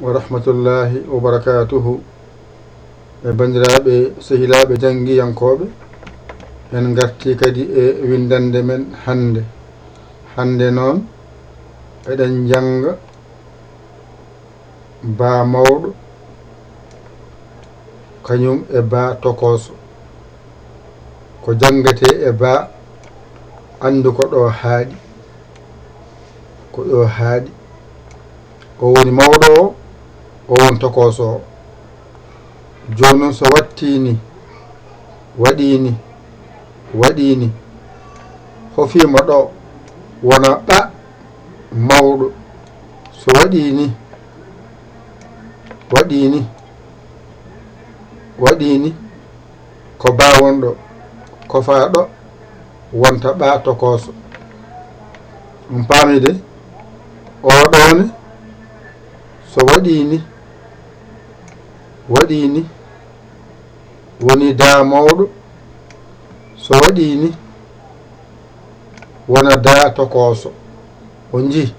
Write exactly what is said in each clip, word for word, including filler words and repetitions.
Wa rahmatullahi wa barakatuhu. E banndiraaɓe, sehilaaɓe janngiyankooɓe, en ngartii kadi e winndannde men hannde. Hannde noon, eɗen njannga baa mawɗo, kañum e baa tokooso. Ko janngetee e baa, anndu ko ɗo haaɗi. Ko ɗo haaɗi. O woni mawɗo o, o won tokooso o. Jooni noon, so wattii ni, waɗii ni, waɗii ni, hofiima ɗo, wona ɓa mawɗo. So waɗii ni, waɗii ni, waɗii ni, ko baa wonɗo, ko faa ɗo, wonta ɓa tokooso. On paami de? Oo ɗoo ne, so waɗii ni, waɗii ni, woni daa mawɗo. So waɗii ni, wona daa tokooso. On njii?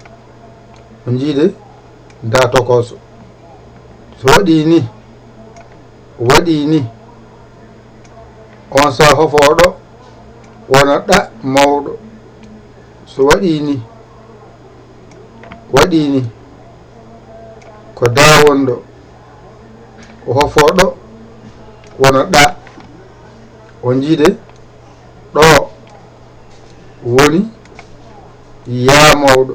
On njii de? Daa tokooso. So waɗii ni, waɗii ni, on saa hofooɗo wona ɗa mawɗo. So waɗii ni, waɗii ni, ko daa wonɗo, o hofooɗo wona ɗa. On njii de? Ɗo woni yaa mawɗo.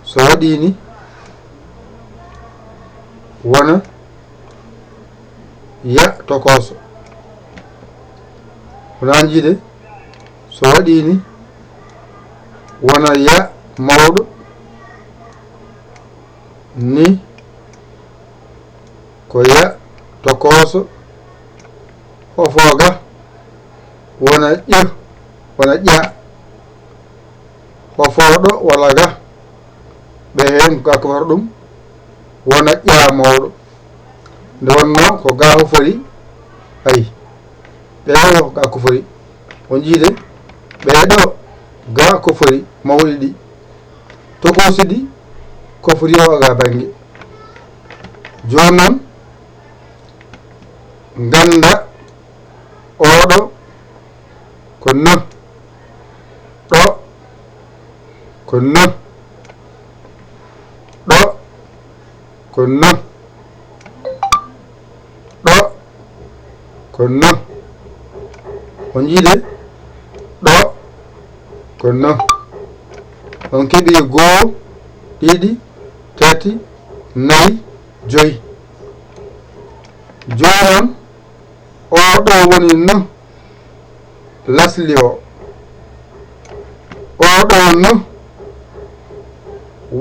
So waɗii ni, wona ya tokooso. Wona njii de? So waɗii ni, wona ya mawɗo. Ni ko ya tokooso. Hofoo ga, wona ƴo, wona ƴa. Hofooɗo walla ga, ɓe heen ga ko faro ɗum, wona ƴa mawɗo. Nde wonnoo ko ga hofori, ay, ɓe o ga ko fori. On njii de? Ɓee ɗo ga ko fori mawɗi ɗi. Tokoosi ɗi ko fori o ga bannge. Jooni noon, ngannda, oo ɗo ko no, ɗo ko no, ɗo ko no, ɗo ko no. On njii de? Ɗo ko no. On keɓii goo, ɗiɗi, tati, nayi, joyi. Jooni noon, oo ɗo woni no lasli o. Oo ɗo no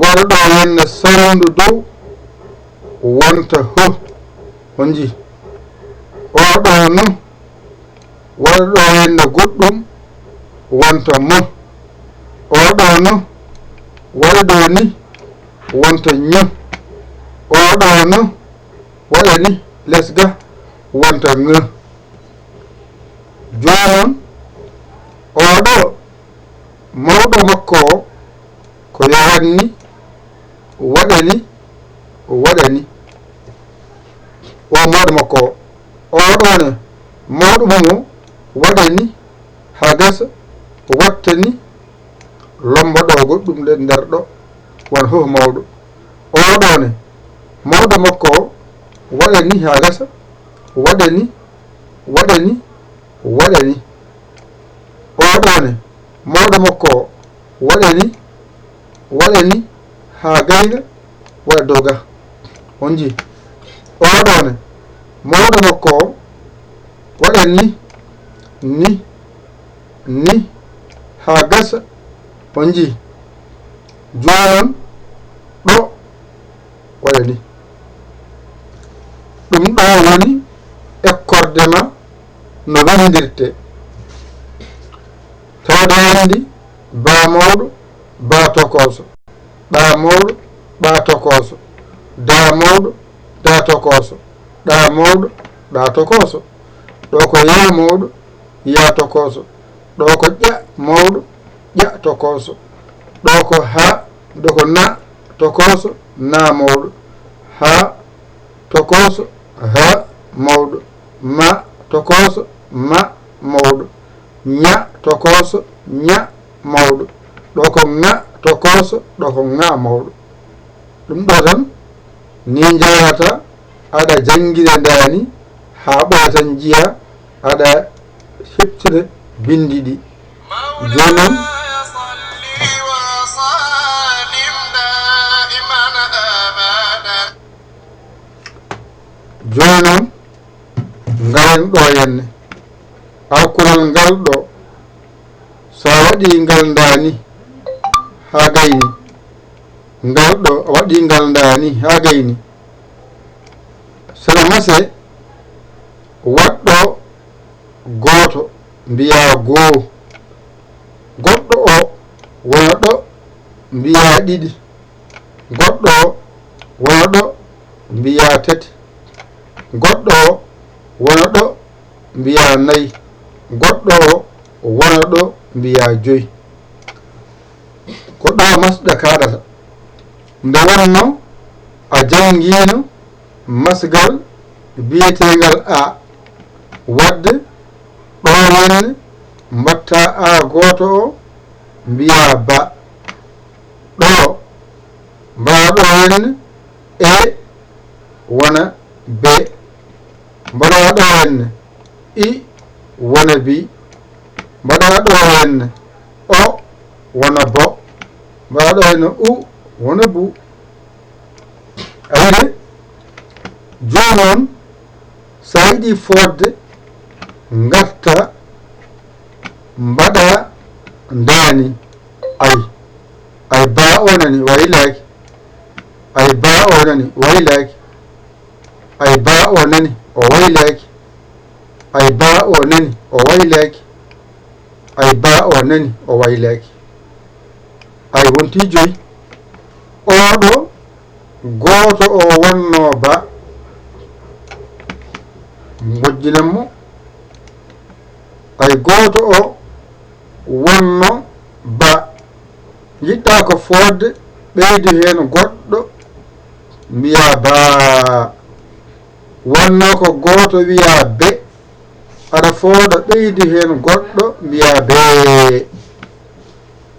waɗa ɗo wonde sonndu dow wonta ho. On njii? Oo ɗo no waɗa ɗo wonde goɗɗum wonta mo. Oo ɗo no waɗa ɗo ni wonta ño. Oo ɗo no waɗa ni les ga wonta ŋ. Jooni noon, oo ɗo mawɗo makko o, ko yahat ni, waɗa ni, waɗa ni. O mawɗo makko o, oo ɗo ne, mawɗo mum o, waɗa ni, haa gasa, watta ni, lomba ɗo goɗɗum ɗe nder ɗo, won fof mawɗo. Oo ɗo ne, mawɗo makko o, waɗa ni haa gasa, waɗa ni, waɗa ni, waɗa ni. Oo ɗo ne, mawɗo makko o, waɗa ni, waɗa ni, haa gayga, waɗa dow ga. On njii? Oo ɗo ne, mawɗo makko o, waɗa ni, ni, ni, haa gasa. On njii? Jooni noon, ɗo waɗa ni. Ɗum ɗo woni ekkorde ma no winndirte. Tawde anndi baa mawɗo, baa tokooso, ɗaa mawɗo, ɗaa tokooso, daa mawɗo, daa tokooso, ɗaa mawɗo, ɗaa tokooso. Ɗo ko yaa mawɗo, yaa tokooso. Ɗo ko ƴa mawɗo, ƴa tokooso. Ɗo ko haa, ɗo ko na, Tokooso, na mawɗo. Ha, tokooso, ha mawɗo. Ma, tokooso, ma mawɗo. Ña, tokooso, ña mawɗo. Ɗo ko ŋa, tokooso, ɗo ko ŋa mawɗo. Ɗum ɗo tan ni njaarata, aɗa janngina ndaani haa ɓooya tan njiya aɗa heɓtira binndi ɗi. Jooni noon, jooni noon, ngaren ɗo henne. Alkulal ngal ɗo, so a waɗii ngal ndaani haa gayni, ngal ɗo, a waɗii ngal ndaani haa gayni. Sene mase, waɗɗo gooto, mbiyaa goo. Goɗɗo o, wona ɗo, mbiyaa ɗiɗi. Goɗɗo o, wona ɗo, mbiyaa tati. Goɗɗo o, wona ɗo, mbiyaa nayi. Goɗɗo o, wona ɗo, mbiyaa joyi. Ko ɗo masɗa kaaɗata. Nde wonnoo a janngiino masgal biyeteengal A, waɗde ɗo henne mbaɗtaa A gooto o, mbiyaa ba. Ɗo, mbaɗaa ɗo henne E wona be. Mbaɗaa ɗo henne I wona bi. Mbaɗaa ɗo henne O wona bo. Mbaɗaa ɗo henne U wona bu. A yiɗi? Jooni noon, so a yiɗi fodde, ngarta, mbaɗa ndaani. Ay, ay ba o nani, waylaaki. Ay ba o nani, waylaaki. Ay ba o nani, o waylaaki. Ay ba o nani, o waylaaki. Ay ba o nani, o waylaaki. Ay wonti joyi. Oɗo gooto o wonno ba. Mbojjinen mo. Ay gooto o wonno ba. Njiɗɗa ko fodde, ɓeydu heen goɗɗo, mbiya ba. Wonno ko gooto wiya be. Aɗa fooda, ɓeydu heen goɗɗo, mbiya be.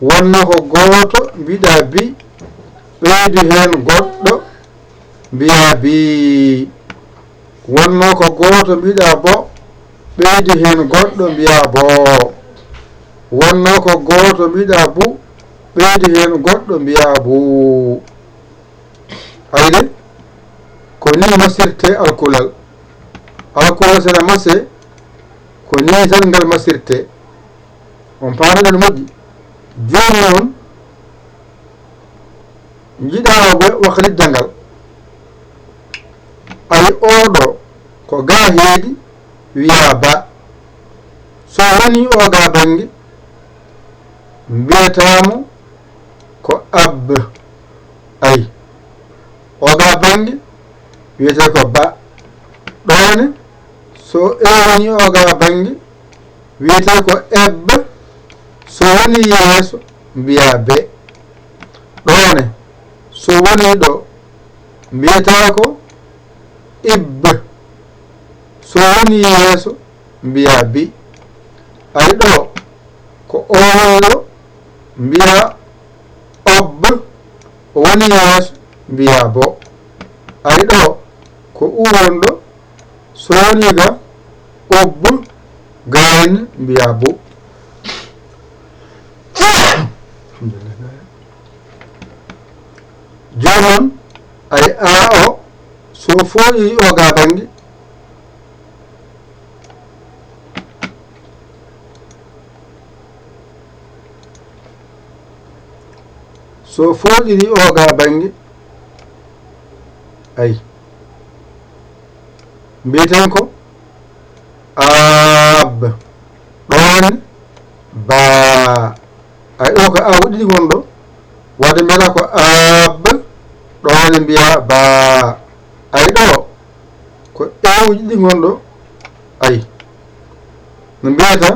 Wonno ko gooto, mbiɗa bi. Ɓeydu heen goɗɗo, mbiya bi. Wonno ko gooto, mbiɗa bo. Ɓeydu heen goɗɗo, mbiya bo. Wonno ko gooto, mbiɗa bu. Ɓeydu heen goɗɗo, mbiya bu. Ayde, ko nii masirte alkulal. Alkulal sene mase, ko nii tan ngal masirte. On paamii no moƴƴi. Jooni noon, njiɗaa wa-, waklidda ngal. Ay oɗo ko ga heedi wiya ba. So woni o ga bannge, mbiyata mo ko ab. Ay. O ga bannge, wiyetee ko ba. Ɗoone, so ewni o ga bannge, wiyetee ko eb. So woni yeeso, mbiya be. Ɗoone, so woni ɗo, mbiyata ko ib. So woni yeeso, mbiya bi. Ay ɗo, ko o woni ɗo, mbiya ob. O woni yeeso, mbiya bo. Ay ɗo, ko u woni ɗo, so woni ga, ob, ga henne, mbiya bu. Alhamdulillah. Jooni noon, ay a o, so fooɗi o ga bannge, so fooɗiri o ga bannge, ay, mbiyeten ko ab. Ɗoon ba. Ay ɗo ko awuji ɗiɗi ngon ɗo. Wadde mbiyata ko ab. Ɗoon mbiya ba. Ay ɗo ko ewuji ɗiɗi ngon ɗo. Ay. No mbiyata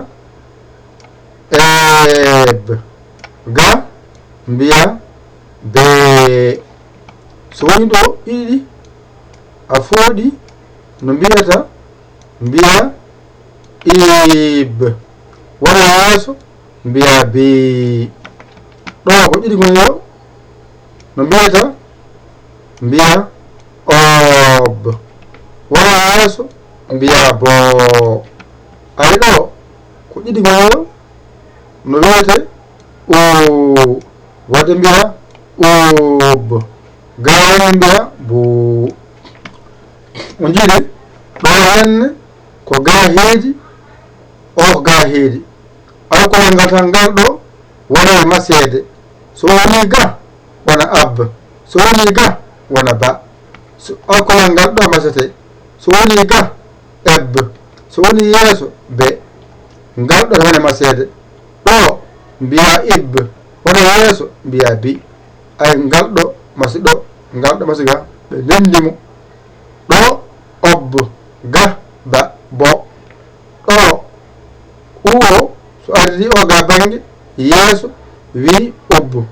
eb. Ga mbiya be. So woni ɗo ɗiɗi a fooɗi, no mbiyata? Mbiya ib. Wona yeeso, mbiya bi. Ɗo ko ɗiɗi ngoni ɗo, no mbiyata? Mbiya ob. Wona yeeso, mbiya bo. Ari ɗo ko ɗiɗi ngoni ɗo, no wiyete? U. Wadde mbiya ub. Ga henne mbiya bu. O jiide ɗo henne ko ga heedi, o ko ga heedi. Alkolal ngal tan ngal ɗo wona e maseede. So woni ga, wona ab. So woni ga, wona ba. So alkolal ngal ɗo masete. So woni ga, eb. So woni yeeso, be. Ngal ɗo wona maseede. Ɗo mbiya ib. Wona yeeso, mbiya bi. Ay ngal ɗo masi ɗo. Ngal ɗo masi ga. Ɓe ndenndi mo. Ɗo ob. Ga ba bo. Ɗo uwo so ardii o ga bannge yeeso, wi ob.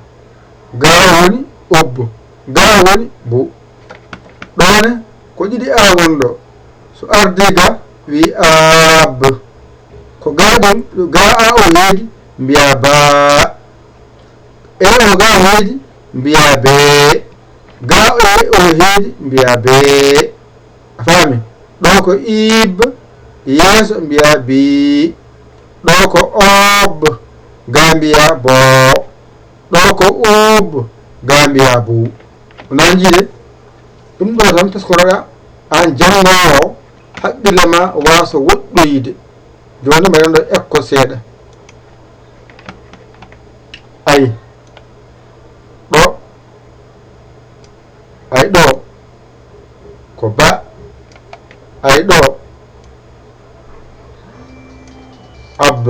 Ga woni ob. Ga woni bu. Ɗo ne ko ɗiɗi a woni ɗo. So ardii ga, wi ab. Ko ga ɗin, ga a o heedi, mbiya ba. E o ga heedi, mbiya be. Ga e o heedi, mbiya be. A faami? Ɗo ko ib, yeeso mbiya bi. Ɗo ko ob, ga mbiya bo. Ɗo ko ub, ga mbiya bu. Wona jiide? Ɗum ɗo tan teskoroɗa aan janngoowo, haqqille ma waaso woɗɗoyde. Jooni mbaɗen ɗo école seeɗa. Ay. Ɗo. Ay ɗo. Ko ba. Ay ɗo. Ab.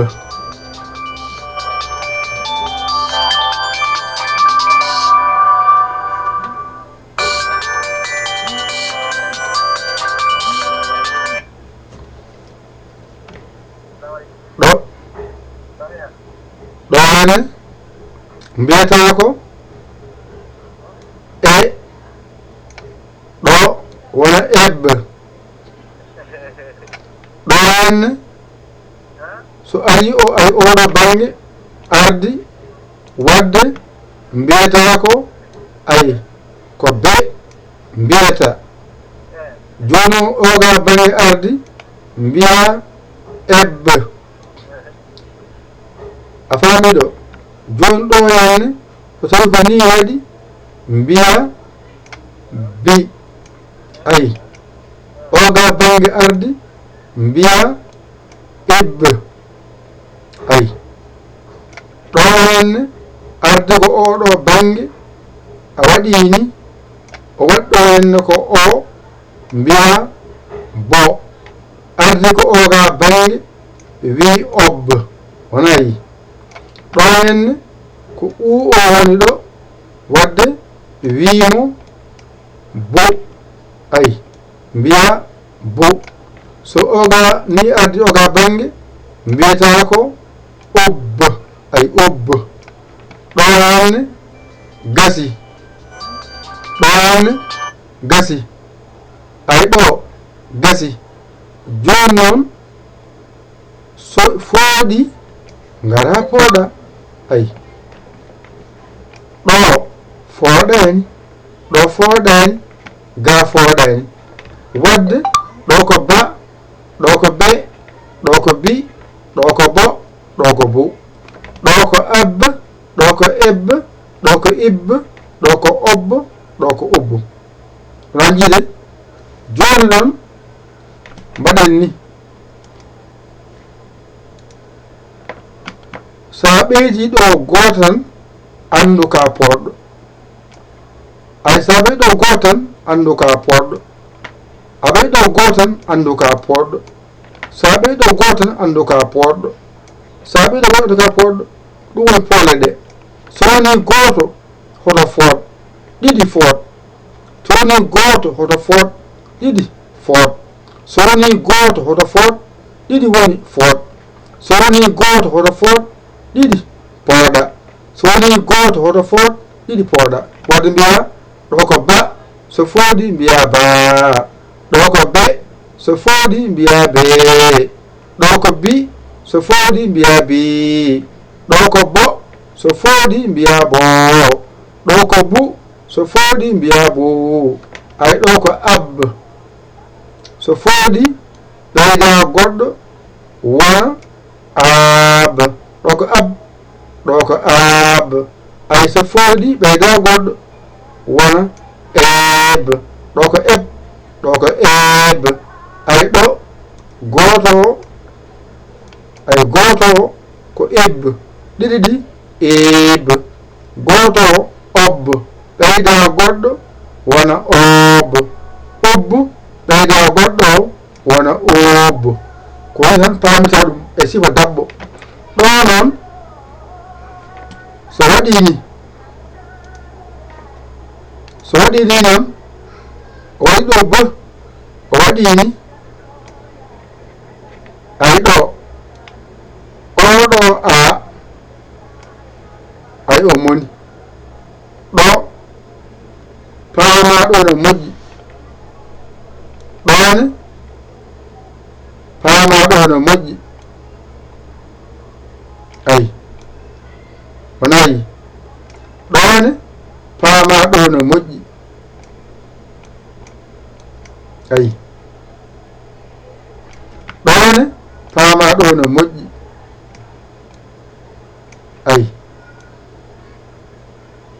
Ɗo. Ɗo hene mbiyata ko e. Ɗo wona eb. Ɗo henne so ari o ay oɗo bannge ardi wadde mbiyata ko ay ko be mbiyata. Jooni o oga bannge ardi mbiya eb. A faami ɗo? Jooni ɗo henne so tawi ko ni waɗi mbiya bi. Ay. Oga bannge ardi mbiya ib. Ay. Ɗo henne ardi ko oɗo bannge a waɗi ni. O waɗɗo henne ko o mbiya bo. Ardi ko oga bannge wi ob. Wona yi. Ɗo henne ko u o woni ɗo wadde wi mo bo. Ay. Mbiya bo. So oga ni ardi oga bannge mbiyata ko ob. Ay ob. Ɗo henne gasi. Ɗo henne gasi. Ay ɗo gasi. Jooni noon so fooɗi ngara pooɗa. Ay. Ɗo fooɗani. Ɗo fooɗani. Ga fooɗani. Wadde ɗo ko ba. Ɗo ko be. Ɗo ko bi. Ɗo ko bo. Ɗo ko bu. Ɗo ko ab. Ɗo ko eb. Ɗo ko ib. Ɗo ko ob. Ɗo ko ub. Wona jiide? Jooni noon mbaɗen ni. So a ɓeydii ɗo gooto tan, anndu ka pooɗɗo. Ay, so a ɓeydii ɗo gooto tan, anndu ka pooɗɗo. A ɓeydii ɗo gooto tan, anndu ka pooɗɗo. So a ɓeydii ɗo gooto tan, anndu ka pooɗɗo. So a ɓeydii ɗo gooto tan, anndu ka pooɗɗo. Ɗum woni poole ɗe. So wonii gooto, hoto fooɗ. Ɗiɗi fooɗ. So wonii gooto, hoto fooɗ. Ɗiɗi fooɗ. So wonii gooto, hoto fooɗ. Ɗiɗi woni fooɗ. So wonii gooto, hoto fooɗ. Ɗiɗi pooɗa. So wonii gooto, hoto fooɗ. Ɗiɗi pooɗa. Wadde mbiya, ɗo ko ba, so fooɗi mbiyaa baa. Ɗo ko be, so fooɗi mbiyaa bee. Ɗo ko bi, so fooɗi mbiyaa bii. Ɗo ko bo, so fooɗi mbiyaa boo. Ɗo ko bu, so fooɗi mbiyaa buu. Ay, ɗo ko ab. So fooɗi ɓeydaa goɗɗo wona aab. Ɗo ko ab, ɗo ko aab. Ay, so fooɗi ɓeydaa goɗɗo wona eeb. Ɗo ko eb, ɗo ko eeb. Ay, ɗo gooto o, ay, gooto o ko ib. Ɗiɗi ɗi iib. Gooto o ob. Ɓeydaa goɗɗo wona oob. Ob ɓeydaa goɗɗo o wona oob. Ko woni tan paamita ɗum e sifa daɓɓo. Ɗo noon, so waɗii ni, so waɗii ni noon, o waɗi ɗo b, o waɗii ni, ay ɗo, oo ɗo a, ay o moni. Ɗo, paamaa ɗo no moƴƴi. Ɗo ne, paamaa ɗo no moƴƴi. Ay. Wonaa yi. Ɗo ne, paamaa ɗo no moƴƴi. Ay. Ɗo ne, paamaa ɗo no moƴƴi. Ay.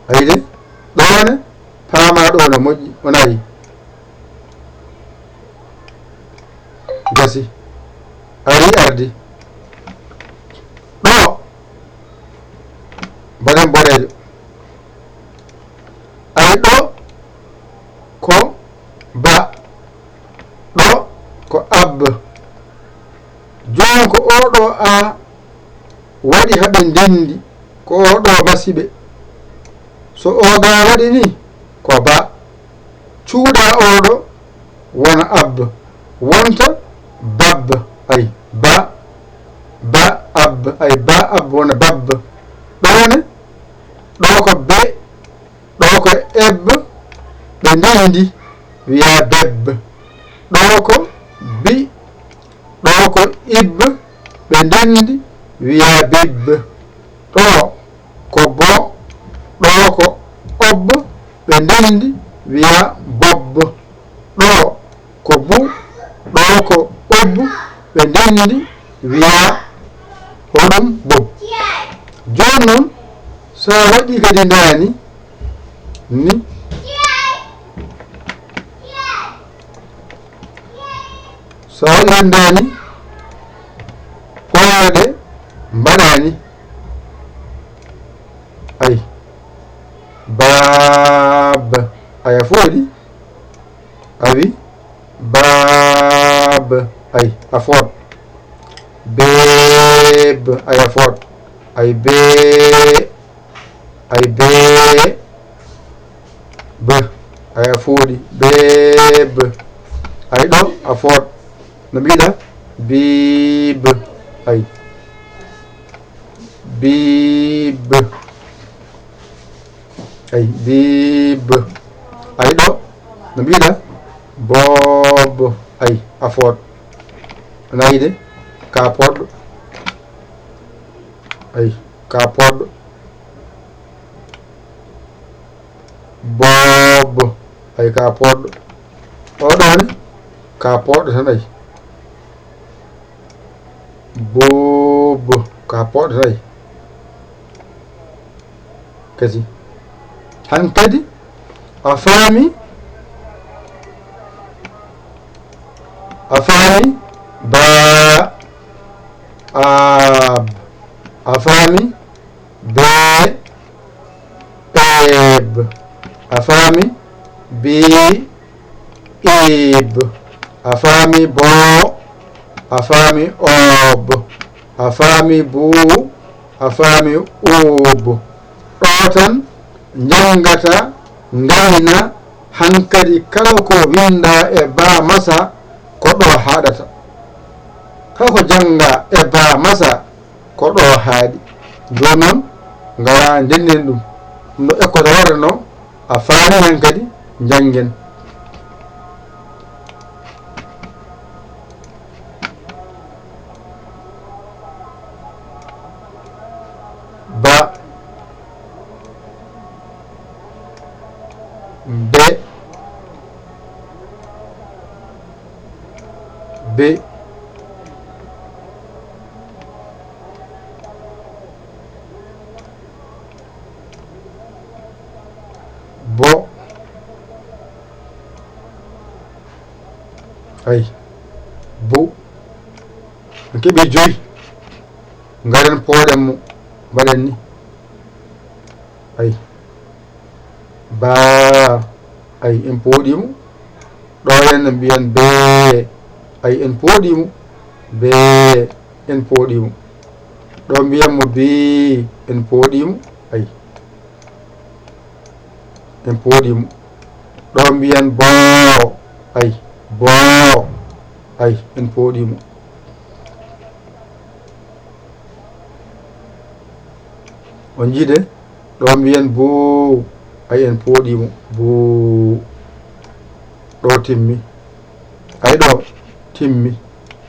Ay de, ɗo ne, paamaa ɗo no moƴƴi. Wonaa yi. Gasi. Ari ardi. Ɗo. Mbaɗen boɗeejo. Ay, ɗo ko ba. Ɗo ko ab. Jooni ko oo ɗo a waɗi haa ɓe ndenndi, ko oo ɗo basiɓe. So oo ga waɗi ni, ko ba. Cuuɗa oo ɗo wona ab. Wonta bab. Ay, ba, ba, ab. Ay, ba, ab wona bab. Ɗo ne, ɗo ko be, ɗo ko eb, ɓe ndenndi wiyaa beb. Ɗo ko bi, ɗo ko ib, ɓe ndenndi wiyaa bib. Ɗo ko bo, ɗo ko ob, ɓe ndenndi wiyaa bob. Ɗo ko bu, ɗo ko ob, ɓe ndenndi wiyaa hoɗum bob. Jooni noon, so a waɗii kadi ndaani ni, so a waɗii kadi ndaani, koyɗe mbaɗaani. Ay, baab, ay a fooɗi. A wi, baab, ay, a foot. Beeb, ay, a foot. Ay, bee, ay, bee, b, ay, a fooɗi. Beeb, ay, ɗo, a foot. No mbiɗa? Biib, ay. Biib. Ay, biib. Ay, ɗo no mbiɗa? Boob. Ay, a foot. Nayi de, ka poɗɗo. Ay, ka poɗɗo. Boob. Ay, ka poɗɗo. O ɗo ne, ka poɗɗo tan, ay. Boobo, ka poɗɗo tan, ay. Kadi. Han kadi, a faami? A faami? Ba, aab. A faami? Be, eeb. A faami? Bi, iib. A faami? Bo, a faami? Oob. A faami? Bu, a faami? Uub. Ɗo tan njanngata, ngayna, hankadi kala ko winndaa e baa masa ko ɗo haaɗata. Kala ko janngaa e baa masa ko ɗo haaɗi. Jooni noon, ngaraa ndennden ɗum. Ɗum ɗo ekkotoo waɗatnoo, a faami heen kadi, njanngen. Be. Be. Bo. Ay. Bo. En keɓi joyi. Ngaren pooɗen mo. Mbaɗen ni. Ay. Baa. Ay, en pooɗii mo. Ɗo en mbiyan bee. Ay, en pooɗii mo. Bee. En pooɗii mo. Ɗo mbiyan mo bii. En pooɗii mo. Ay. En pooɗii mo. Ɗo mbiyan boo. Ay. Boo. Ay, en pooɗii mo. On njiide, ɗo mbiyen buu, ay, en pooɗii mo, buu. Ɗo timmi. Ay, ɗo timmi.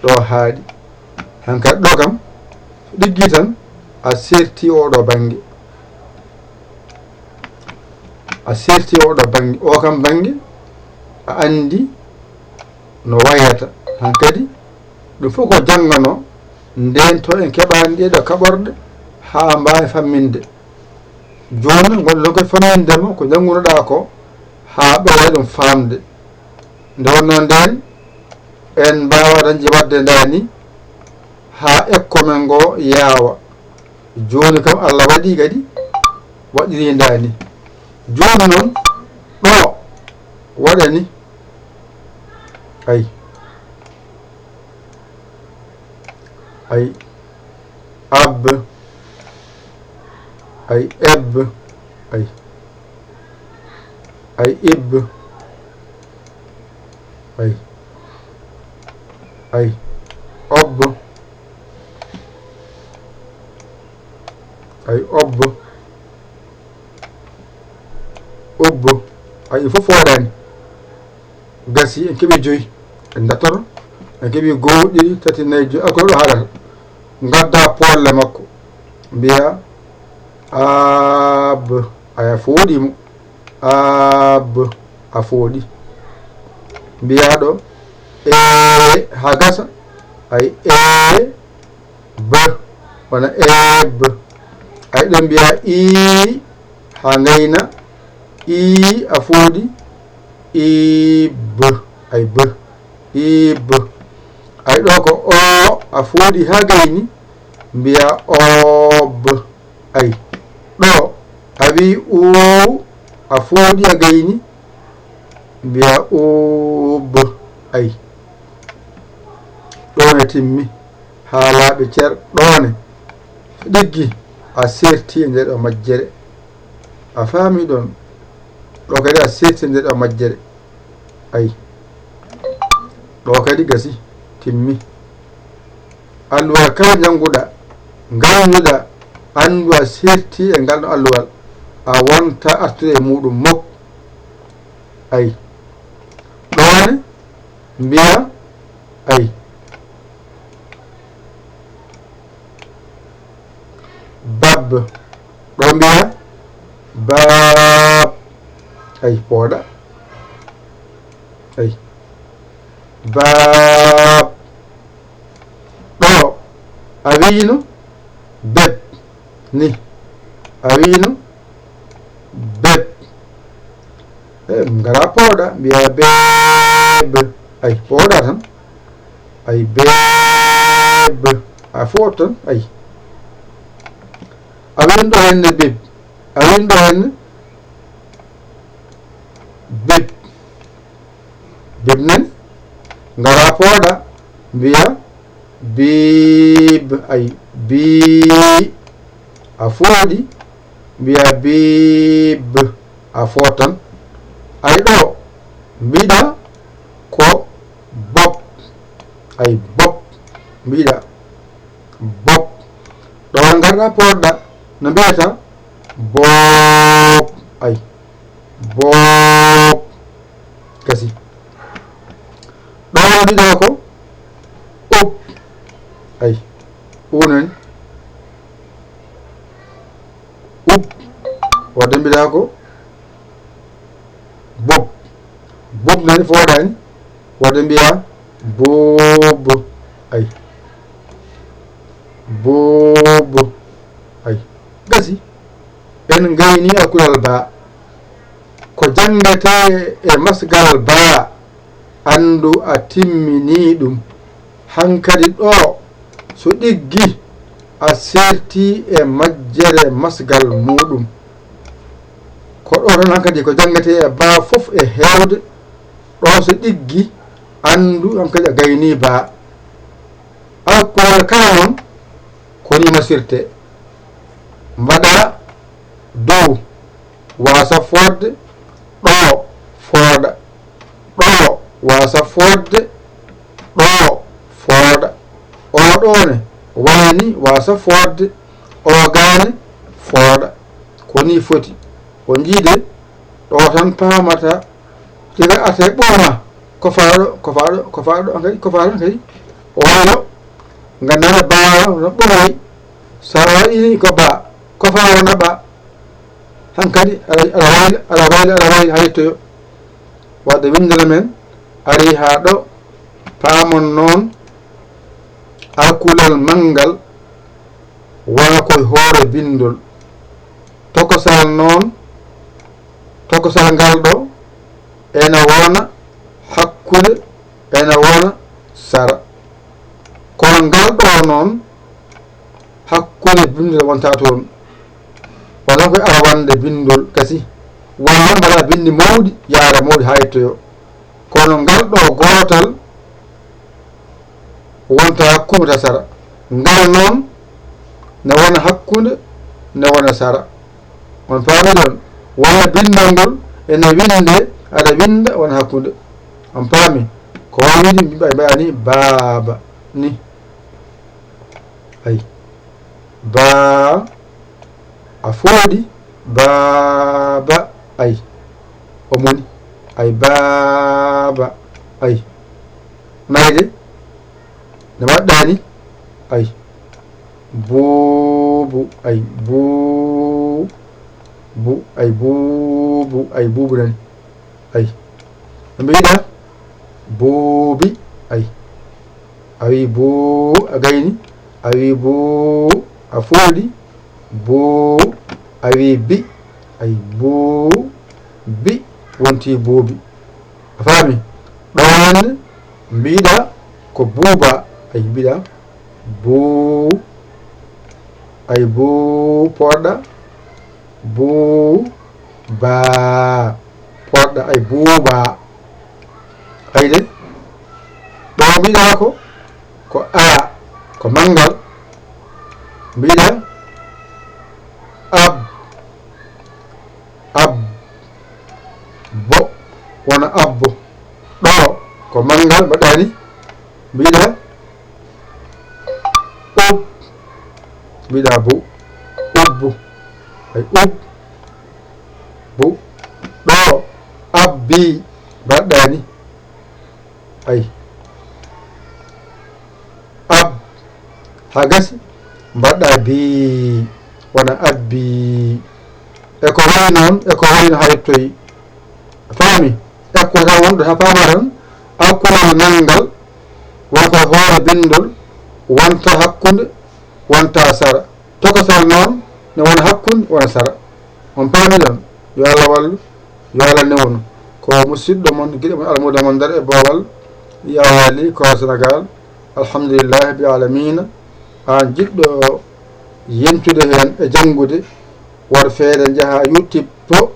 Ɗo haaɗi. Hankadi ɗo kam, ɗiggi tan, a serti oɗo bannge. A serti oɗo bannge. O kam bannge, a anndi no wayata. Hankadi, ɗum fof ko janngano, ndeen to en keɓaani ɗeeɗo kaɓorɗe haa mbaawen famminde. Jooni, ngonɗen koye famminde mo ko njanngunoɗaa ko, haa ɓeyda ɗum faamde. Nde wonnoo ndeen, en mbaawaa dañde waɗde ndaa ni, haa ekko men ngo yaawa. Jooni kam, Allah waɗii kadi, waɗirii ndaa ni. Jooni noon, ɗo waɗani, ay. Ay, ab, ay, eb, ay, ay, ib, ay, ay, ob, ay, ob, ub, ay, ɗum fof fooɗaani. Gasi, en keɓi joyi. En ndartoto. En keɓi goo, ɗiɗi, tati, nayi, joyi. Alkol ɗo haɗata. Ngadda pooɗle makko. Mbiya, ab, aya, fooɗi mo. Ab, a fooɗi. Mbiya ɗo, e, haa gasa. Ay, e, B, wona eeb. Ay, ɗo mbiya ii, haa ngayna. Ii, a fooɗi. Iib. Ay, b. Iib. Ay, ɗo ko oo, a fooɗi haa gayni. Mbiya oob. Ay, ɗo a wi uu, a fooɗi, a gayni. Mbiya uub. Ay, ɗo ne timmi. Haa laaɓi cer, ɗo ne ɗiggi, a serti e nder o majjere. A faami ɗon? Ɗo kadi a serti e nder o majjere. Ay, ɗo kadi gasi, timmi. Alluwal kala njannguɗaa, ngaynuɗaa, anndu a serti e ngal ɗo alluwal, a wonta artude e muuɗum mok. Ay, ɗo ne mbiya, ay, bab. Ɗo mbiya baab. Ay, pooɗa. Ay, baab. Ɗo a wiino beb ni. A wiino beb. E, ngara pooɗa, mbiya beeb. Ay, pooɗa tan. Ay, beeb. A foot tan, ay. A wiino ɗo henne beb. A wiino ɗo henne beb. Beb nan, ngara pooɗa, mbiya biib. Ay, bii. A fooɗi, mbiya biib. A foot tan. Ay, ɗo mbiɗa ko bob. Ay, bob mbiɗa. Bob. Ɗo ngarɗa pooɗɗa, no mbiyata? Bob. Ay, bob. Gasi. Ɗo mbiɗa ko ub. Ay, unen. Ub. Wadde mbiɗa ko Bub. Bub nani fooɗaani. Waɗde mbiya bub. Ay. Bub. Ay. Gasi. En ngayni alkulal baa. Ko janngetee e masgal baa, anndu a timminii ɗum. Hankadi ɗoo, so ɗiggi, a seertii e majjere masgal muuɗum. Ko ɗoo tan hankadi ko janngetee e baa fof e heewde. Ɗoo so ɗiggi, anndu hankadi a gaynii baa. Alkulal kala noon, ko nii masirtee. Mbaɗa dow, waasa fooɗde, ɗoo, fooɗa. Ɗoo, waasa fooɗde, ɗoo, fooɗa. Oo ɗoo ne, waani, waasa fooɗde, oo gaa ne, fooɗa. Ko nii foti. On njiide, ɗoo tan paamata, tiga ate ɓooma, ko faaɗo, ko faaɗo, ko faaɗo, hankadi, ko faaɗo, hankadi. Waylo, nganndaa baa no ɓomoy, so a waɗi nii ko baa, ko faa wona baa. Hankadi, aɗa, aɗa wayla, aɗa wayla, aɗa wayla, haa yettoyo. Waɗde winndere men, arii haa ɗo, paamon noon, alkulal manngal, wona ko e hoore binndol. Tokosal noon, tokosal ngal ɗo, ena wona hakkunde, ena wona sara. Kono ngal ɗo noon, hakkunde binndol wonta toon. Wonaa ko e arwannde binndol gasi. Wonaa mbaɗa binndi mawɗi, yaara mawɗi haa yettoyo. Kono ngal ɗo gootal wonta hakkunde, wonta sara. Ngal noon ne wona hakkunde, ne wona sara. On paami ɗon? Wona binndol ngol ene winnde, aɗa winnda, wona hakkunde. On paami? Ko waawidi mbi-, mbaɗa ni, baaba, ni. Ay. Baa. A fooɗi. Baaba. Ay. O moni. Ay, baaba. Ay. Nayi de. Ne mbaɗɗa ni. Ay. Buubu. Ay, buu-, bu-, ay, buubu. Ay, buubu nani. Ay. No mbiɗa? Buubi. Ay. A wi buu, a gayni. A wi buu, a fooɗi. Buu, a wi bi. Ay, buu, bi, wonti buubi. A faami? Ɗoon mbiɗa ko buuba. Ay, mbiɗa buu. Ay, buu, poɗɗa. Buu, baa. Poɗɗa, ay, buuba. Ay de. Ɗo mbiɗa ko, ko a, ko manngal. Mbiɗa ab, ab, bo, wona abbo. Ɗo ko manngal, mbaɗa ni. Mbiɗa ub. Mbiɗa bu. Ubbu. Ay, ub. Bu. Ɗo. Abbi. Mbaɗɗa ni. Ay. Ab. Ha gasi. Mbaɗɗa bi. Wona abbi. E ko wayi noon, e ko wayi no ha yettoyi. A faami? Ekko tan wonɗo ha faama tan, alkulal nanngal, wona ko hoore binndol, wonta hakkunde, wonta sara. Tokosal noon, ne wona hakkunde, wona sara. On paami ɗon? Yo Allah wallu, yo Allah newnu. Ko musidɗo mon, giɗo mon, Almuudo mon Nder e Boowal, Yaayaa Li, ko Senegaal. Alhamdulillahi rabbil aalamiina. Aan jiɗɗo yentude heen e janngude, waɗ feere njaha YouTube to,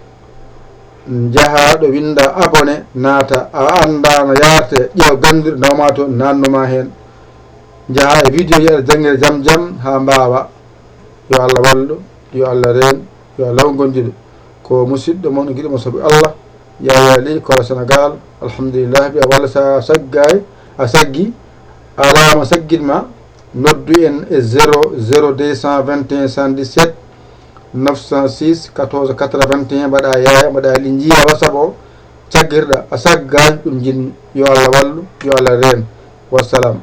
njaha ɗo winnda abonné, naata, a anndaa no yaartee, ƴeew gannduɗo nawma toon, naatnuma heen. Njaha e vidéo ji aɗa janngina jam jam haa mbaawa. Yo Allah wallu, yo Allah reen, yo Allah law gondiɗo. Ko musidɗo mon, giɗo mon sabu Allah, Yaayaa Li, ko Senegaal. Alhamdulillahi, mbiɗa walla sa saggaay, a saggi, alaa mo saggitma, noddu en e zéro zéro deux cent vingt et un soixante-dix-sept neuf cent six quatorze quatre-vingt-un, mbaɗa Yaayaa, mbaɗa Li, njiya WhatsApp o, caggirɗa, a saggaani, ɗum njiɗmi. Yo Allah wallu, yo Allah reen. Wassalam.